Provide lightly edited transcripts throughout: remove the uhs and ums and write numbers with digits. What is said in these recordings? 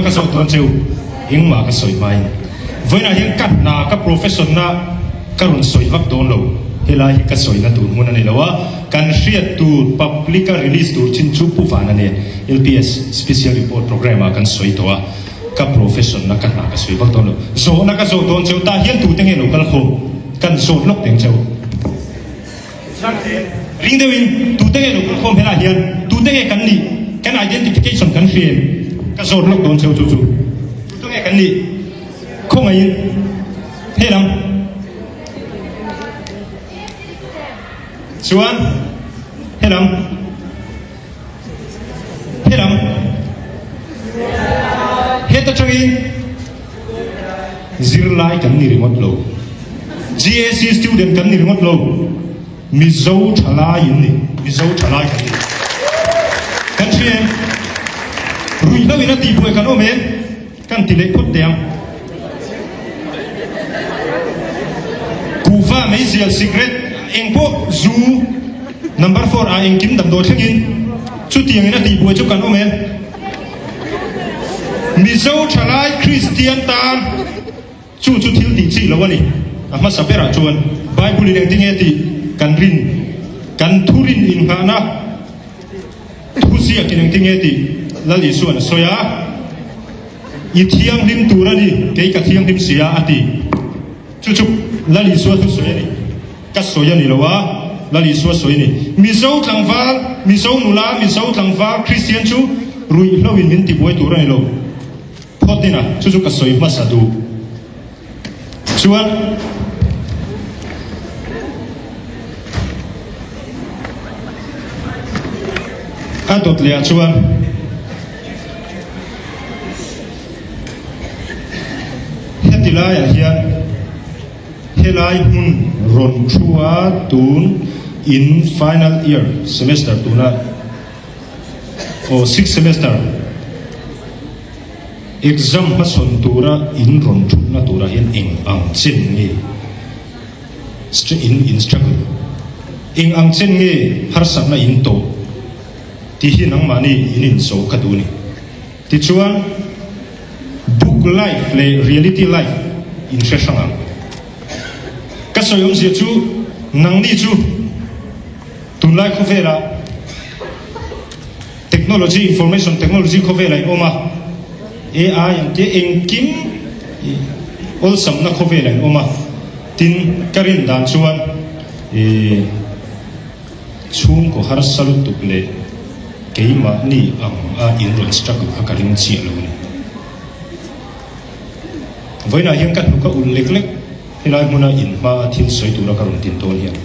ka zawt dawn cheu engmah ka sawi hmain vawiinah hian ka hna ka profession na ka rawn sawi vak dawn lo helai hi ka sawina tur hmun a ni lo a kan hriat tur public a release tur chin chu Pu Vana nen LPS special report programme ah kan sawi tawh a ka profession na ka hna ka sawi vak dawn lo zawhna ka zawt dawn cheu tah hian tute nge lo kal khawm kan zawt lawk teng cheu. Ring deuhin tute nge lo kal khawm helaiah hian tute nge kan nih kan identification kan hria em? Ka zawt lawk dawn cheu chu chu tute nge kan nih khawngaihin helam chuan helam helam heta tangin Zirlai kan ni ringawt lo. GAC student kan ni ringawt lo. Mizo thalai in ni. Mizo thalai kan ni. Kan hria em? Ruihhlo in a tihbuai kan awm em? Kan ti leh phawt teh ang. Kuhva, meizial, cigarette, eng pawh, zu, number four ah engkim damdawi thlengin chutiangin a tihbuai chu kan awm em? Mizo thalai Kristian tan chu chu thil tih chi lo a ni. A hmasa berah chuan Bible in engtinge tih kan rin, kan thurin innghahna thuziakin engtinge tih Lal Isuan a sawi a, I thianghlim tur a ni, kei ka thianghlim si a, a ti. Chu chu Lal Isua thusawi a ni. Ka sawi a ni lo a, Lal Isua sawi a ni. Mizo tlangval, Mizo nula, Mizo tlangval Kristian chu ruihhlo in min tibuai tur a ni lo. Phawt ina, chu chu ka sawi hmasa duh. Chuan a dawt leh ah chuan heti laiah hian Helai hmun rawn thu a tun in final year semester tuna aw sixth semester exam hmasawn tura in rawn thutna turah hian eng ang chen nge in in struggle eng ang chen nge harsatna in tawh tih hi nangmahni in inzo kha duh a ni. Tichuan, book life leh reality life in hre hrang ang. Ka sawi awmzia chu nangni chu tunlai khawvelah technology, information technology khawvelah in awm a, AI ang te engkim awlsamna khawvelah in awm a, tin ka rin dan chuan ih. Chhungkaw harsa lutuk leh keimahni ang a in rawn struggle kha ka ring chiah lo a ni. Vawiinah hian ka hnuk a ulh lek lek helai hmuna in hma a thil sawi tura ka rawn tin dawn hian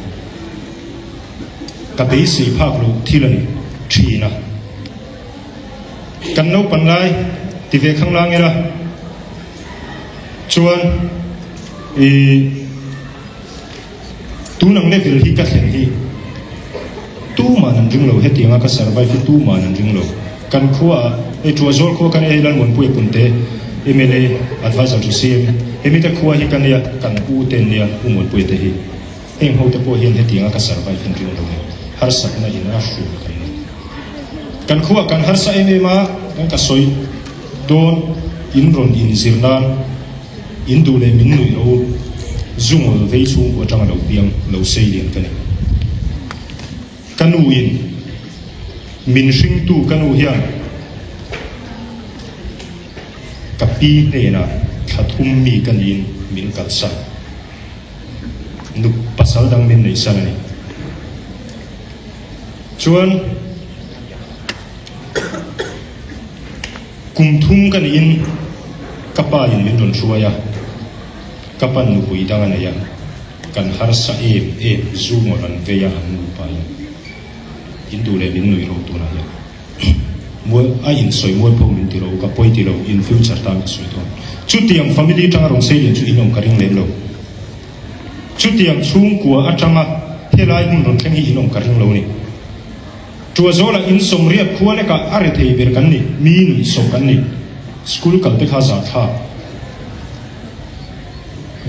ka beisei phak loh thil a ni thin a. Kan naupan lai ti ve khang lang ila chuan ih. Tun ang level hi ka thlen hi tuman an ring lo, hetianga ka survive hi tuman an ring lo. Kan khua ah hei Tuazawl khua kan ei Lalmuanpuia Punte mla advisor to CM hemi te khua hi ka nia kan u te an nia U Muanpuia te hi heng ho te pawh hian hetianga ka survive hi an ring lo ni harsatna in a hrul kan ni. Kan khua kan harsa em em a kan ka sawi dawn in rawn inzir nan In duh leh min nuih ro zungawl vei chhungkua atanga lo piang lo sei lian ka ni. Ka nu in min hringtu ka nu hian ka pi hnenah thla thum mi ka niin min kalsan. Nu pasal dang min neihsan a ni. Chuan. Kum thum ka niin ka pa in min rawn hruai a, ka pan nupui dang a nei a, kan harsa em em zu ngawt an vei a an nupa in in duh leh min nuih ro tunah hian mual a in sawi mual pawh min ti ro ka pawi ti lo in future tan ka sawi dawn chutiang family atanga rawn sei lian chu in awm ka ring lem lo chutiang chhungkua atanga helai hmun rawn thleng hi in awm ka ring lo ni. Tuazawla in sawmriat khua lekah a rethei ber kan ni, mi nuihsawh kan ni. School kal te kha zahthlak.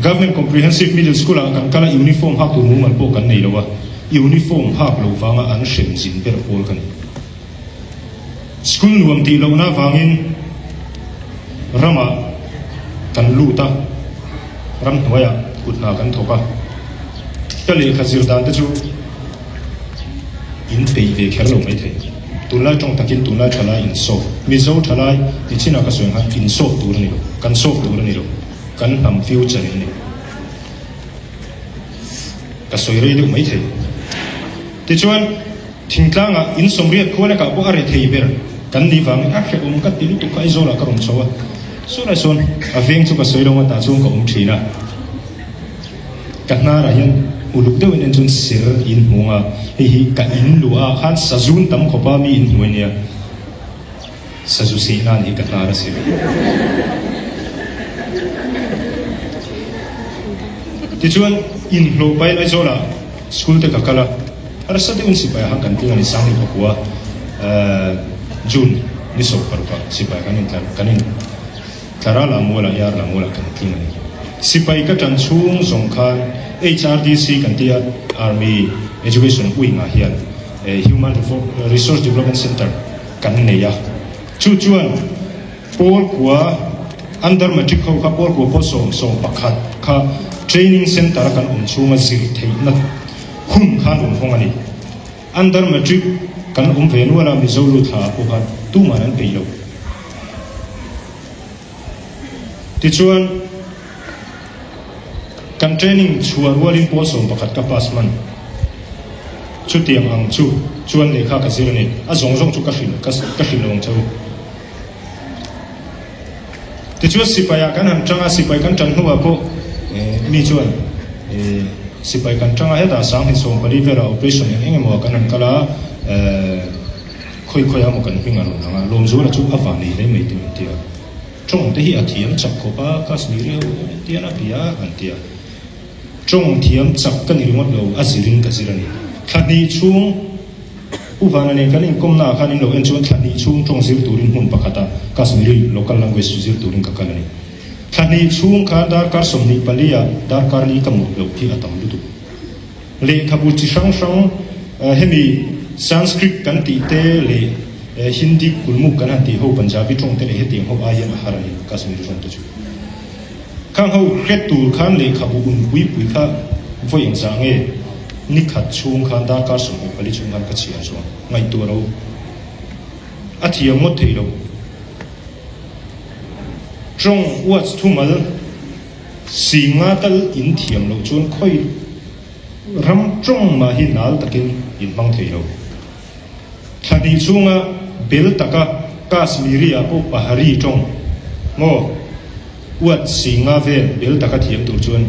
Government Comprehensive Middle School ah kan kal a uniform hak tur mumal pawh kan nei lo a, uniform hak lo vanga an hrem zin ber pawl ka ni. School nuam tih lohna vangin. Ramah kan lut a, ramhnuaiah kut hna kan thawk a. Ka lehkha zir dan te chu in peih ve kher lo maithei. Tunlai tawng takin tunlai thalai in solve. Mizo thalai ti chinah ka sawi ang khan in solve tur a ni lo, kan solve tur a ni lo, kan hnam future in ni. Ka sawi rei deuh maithei. Tichuan, thingtlangah in sawmriat khua lekah pawh a re thei ber kan nih vangin a hrehawm ka ti lutuk kha Aizawlah ka rawn chho a. Sawnah sawn a veng chu ka sawi lo a, tah chuan ka awm thin a. Ka hnarah hian uluk deuhin en chuan ser in hmu ang a, hei hi ka in luah ah khan sazun tam khawp a mi in hmu a nia, sazu seh nan hi ka hnar a ser. Tichuan inhlawh pahin Aizawlah school te ka kal a, harsa deuhin sipai ah khan kan tling a ni, Sangni pakua June ni 16 ah sipai kan intlar kan in. Tlara Lamualah Yar Lamualah kan tling a ni. Sipai ka tan chhung zawng khan HRDC kan tia Army Education Wing ah hian Human Resource Development Centre kan nei a. Chu chuan pawl kua under matric ho kha pawl kua pawl 11 kha training centre a kan awm chhunga zir theihna hun khan rawn hawng a ni. Under matric kan awm ve nual a Mizo lut thla ah pawh khan tuman an peih lo. Tichuan, kan training chhuah rualin pawl 11 ka pass hman. Chutiang ang chu chuan lehkha ka zir a ni. A zawng zawng chu ka hrilh ka hrilh lo ang che u. Tichuan sipai ah kan han tang a, sipai kan tan hnuah pawh mi chuan sipai kan tang a, hetah 1024 velah operation eng eng emaw ah kan han kal a, Khawi khawi a maw kan hming a rawn lang a, Lawmzuala chu a van ei hle mai te min ti a. Tawng te hi a thiam chak khawp a, Kashmiri ho hian an tian a bia an ti a. Tawng thiam chak ka ni ringawt lo, a zirin ka zir a ni. Thla hnih chhung U Vana nen kan inkawmna ah khan in lo en chuan thla hnih chhung tawng zir turin hmun pakhata Kashmiri local language zir turin ka kal a ni. Thla hnih chhung khan darkar 24 ah darkar li ka mut loh hi a tam lutuk. Lehkhabu chi hrang hrang hemi Sanskrit kan tih te leh Hindi kulmuk kan han tih ho Punjabi tawng te leh hetiang ho ai hian a har a ni Kashmiri tawng te chu. Khang ho hret tur khan lehkhabu un pui pui kha vawi engzah nge ni khat chhung khan darkar 24 chhung khan ka chhiar chuang ngaihtuah lo a thiam ngawt thei lo. Tawng uats thumal Singa tal in thiam loh chuan khawi ram tawng mah hi nal takin in hmang thei lo. Thla hnih chhunga bel taka Kashmiri ah pawh Pahari tawng maw uat singa vel bel taka thiam tur chuan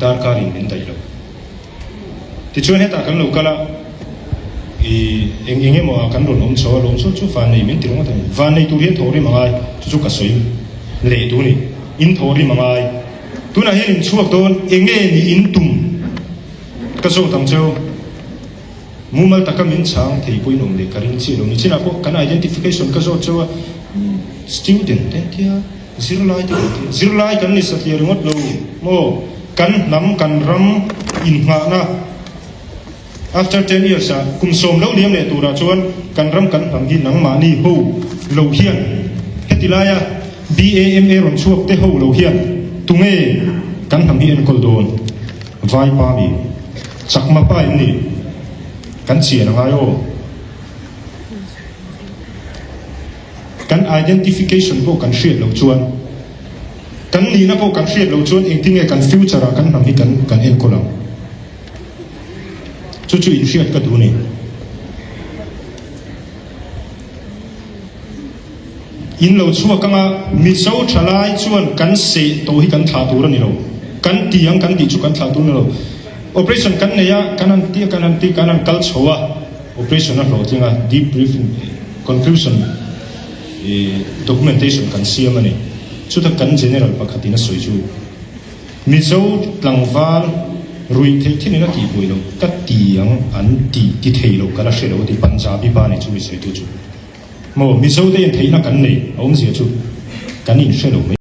darkar in min daih lo. Tichuan hetah kan lo kal a, i eng eng emaw ah kan rawn awm chho a, lawm chu chu van nei min ti ringawt a ni. Van nei tur hian thaw rim a ngai, chu chu ka sawi leh duh a ni. In thaw rim a ngai. Tunah hian in chhuak dawn, eng nge ni in tum ka zawt ang cheu. Mumal taka min chhang thei pawhin awm leh ka ring chiah lo. Nichinah pawh kan identification ka zawt cheu a, student te an tia. Zirlai te kan ti a, zirlai kan ni satliah ringawt lo maw? Kan hnam, kan ram innghahna after ten years ah kum sawm lo liam leh turah chuan kan ram kan hnam hi nangmahni ho lo hian heti laia BAMA rawn chhuak te ho lo hian tunge kan hnam hi enkawl dawn? Vaipa mi? Chakma pa em ni? Kan chian a ngai aw. Kan identification pawh kan hriat loh chuan, kan nihna pawh kan hriat loh chuan engtin nge kan future ah kan hnam hi kan kan enkawl ang? Chu chu inhriat ka duh a ni. In lo chhuak anga Mizo thalai chuan kan seh tawh hi kan thlah tur a ni lo. Kan ti ang kan tih chu kan thlah tur a ni lo. Operation kan nei a, kan han ti a, kan han ti, kan han kal chho a. Operation a hlawhtling a, deep briefing conclusion documentation kan siam a ni. Chuta kan General pakhatin a sawi chu, Mizo tlangval ruih theih thin in a tih buai lo, ka ti ang an ti ti thei lo ka la hre lo a ti, Punjabi pa ni chu mi sawitu chu. Maw Mizo te in theihna kan nei a awmzia chu kan inhre lo mai.